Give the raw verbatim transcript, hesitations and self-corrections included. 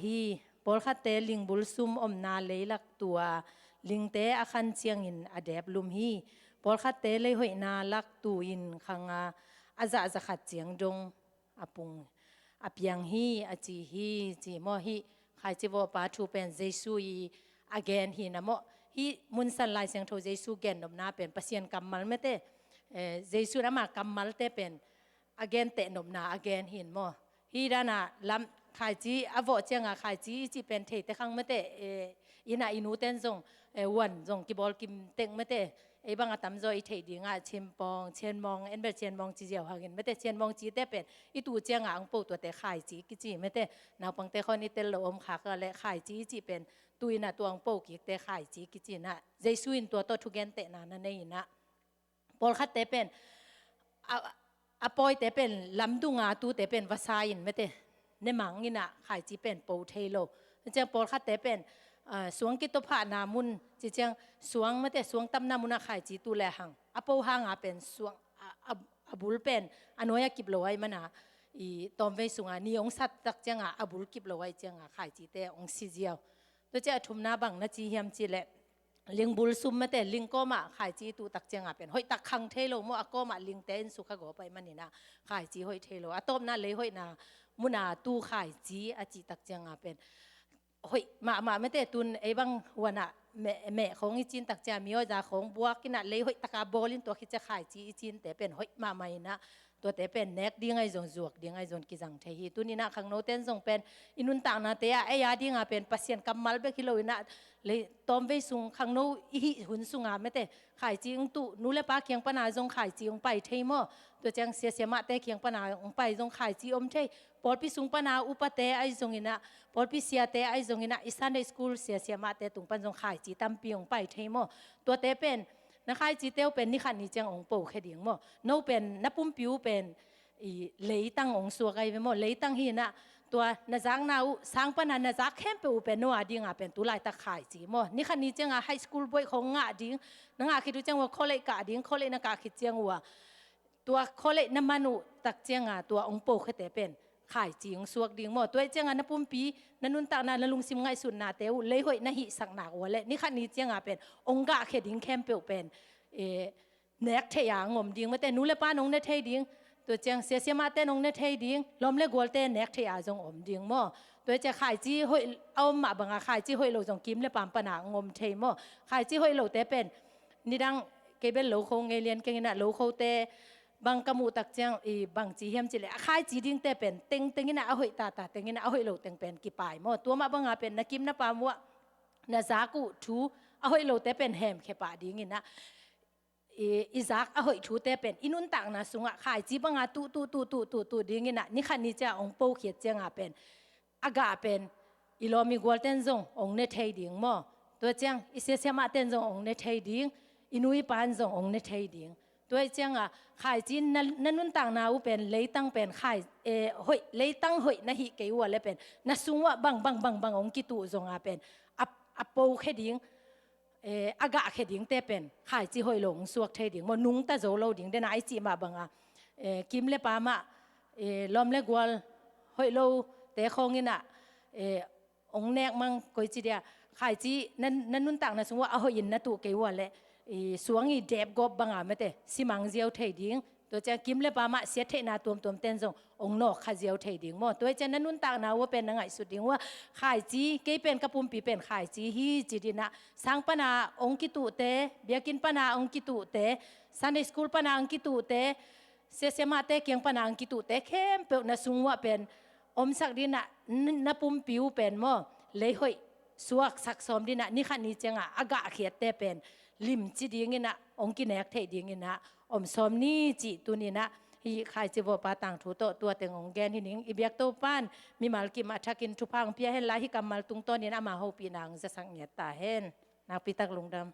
hi. Pawlkhatte lingbul sum omna leilak tua lingte a khan ciangin a deplum hi. Pawlkhatte leihoihna lak tu-in khanga a zahzah khat ciang dong a pung a piang hi, a ci hi, ci maw. Hih khaici vawhpa thu pen Jesu i a gen hi na maw. Hih munsan Lai Siangtho Jesu gennopna pen Pasian kammal mete, eh, Jesu in ama kammalte pen a gen tehnopna a gen hi maw. Hih dana lam khaici a vawh cianga khaici i cih pen theite khang mete, eh, ina i nuten zong, eh, wan zong kibawl kim teng mete. Ei bang a tamzaw i theih dingah cimpawng, cianmawng, enbel cianmawng ci ziau hangin mete, cianmawng cite pen i tu ciangah ang po tuate khaici kici mete. Naupangte khawng i tel lo om khak a le khaici i cih pen tu inah tu ang po kikte khaici kici inah Jesu in tua tawh thugentehna na nei inah. Pawlkhatte pen a, a pawite pen lamdunga tute pen vasa in mete, ne mang inah khaici pen po thei lo. Ciang pawlkhatte pen, ah, suang kitophahna mun ci ciang suang mete, suang tamna munah khaici tu le hang a po hanga pen suang a, a, a bul pen a nuai a kip lo ai mana i tawmvei sunga ni ong sat tak cianga a bul kip lo ai cianga khaicite ong si ziau. Tua ciah a thumna bang na ci hiam ci le lingbul sum mete, ling kawmah khaici tu tak cianga pen hoih tak khang thei lo maw, a kawmah lingte in sukha gawp ai manina khaici hoih thei lo. A tawpna leihoihna muna tu khaici a cih tak cianga pen hoih mahmah mete. Tun ei bang huanah meh, meh khawng i cin tak cia mi aw za khawng buak inah lei hoih taka bawl in tua khit cia khaici i cinte pen hoih mahmah inah tuate pen nek ding ai zong zuak ding ai zong kizang thei hi. Tun inah khangnoten zong pen i nuntaknate ah ei a dinga pen Pasian kammal bek hi lo inah lei tawmvei sung khangno i hih hun sunga mete khaici ong tu, nu le pa kiang pana zong khaici ong pai thei maw. Tua ciang siasia mahte kiang pana ong pai zong khaici om thei. Pawlpi sung pana upate ai zong inah, pawlpi siate ai zong inah, i Sunday school siasia mahte tung pan zong khaici tampi ong pai thei maw. Tuate pen na khaicite uh pen nikhat ni ciang ong po khe ding maw. No pen na pumpi uh pen i leitang ong suak ai ve maw. Leitang hi inah tua na zakna uh sang pana na zak khempeuh uh pen no a dinga pen tu laitak khaici maw. Nikhat ni cianga high school boih khawng ngah ding, na ngah khit uh ciang ua college kah ding, college na kah khit ciang ua tua college na man uh tak cianga tua ong po khete pen khaici ong suak ding maw. Tua i cianga na pumpi, na nuntakna, na lungsim ngaihsutnate uh lei hoih na hihsak nak ua le nikhat ni cianga pen ong gah khe ding khempeuh pen, eh, nek thei a ong om ding mete, nu le pa nong ne thei ding. Tua ciang siasia mahte nong ne thei ding, lawm le gualte nek thei a zong om ding maw. Tua ciang khaici hoih a om mah banga khaici hoih lo zong kim le pam pana ong om thei maw. Khaici hoih lote pen nidang kei bel lo kho ngei lian keng inah lo khote bang ka muh tak ciang i bang ci hiam ci le a khaici dingte pen tengteng inah a hoih tata teng inah a hoih lo teng pen kipai maw. Tua mah banga pen na kim na pam uah na zak uh thu a hoih lote pen hemkhia pah ding inah i, i zak a hoih thute pen i nuntakna sungah khaici banga tuh tuh tuh tuh tuh tuh ding inah nikhat ni cia ong po khiat cianga pen a gah pen i lawm i gualten zong ong ne thei ding maw. Tua ciang i siasia mahten zong ong ne thei ding, i nu i pan zong ong ne thei ding. Tua i cianga khaici na, na nuntakna uh pen leitang pen khai, eh, hoih, leitang hoih na hih kei ua le pen na sung uah bang bang bang bang ong kituh zonga pen a, a po khe ding, eh, a gah khe dingte pen khaici hoih lo ong suak thei ding maw. Nungta zo lo ding dena i cih mah banga, eh, kim le pam ah, eh, lawm le gual hoih lote khawng inah, eh, ong nek mang koi ci dia khaici na, na nuntakna sung uah a hoih in na tuh kei ua le i suang i dep gawp banga mete si mang ziau thei ding. Tua ciang kim le pam ah siat theihna tuamtuamten zong ong nawk kha ziau thei ding maw. Tua i ciang na nuntakna ua pen na ngaihsut ding ua khaici, kei pen ka pumpi pen khaici hi ci dinah sang pana ong kituhte, biakinn pana ong kituhte, Sunday school pana ong kituhte, siasia mahte kiang pana ong kituhte khempeuh na sung uah pen omsak dinah n-, na pumpi uh pen maw lei hoih suaksak sawm dinah nikhat ni cianga a gah khiatte pen limci ding inah ong kinek theih ding inah om sawm ni cih tuni inah hih khaici vawhpa tangthu tawh tua teng ong gen hi ning. I biak Topan mimal kim a thakin thupha ong pia hen la, hih kammal tungtawnin ama hopihna ong zasak ngiat ta hen. Nakpitak lungdam.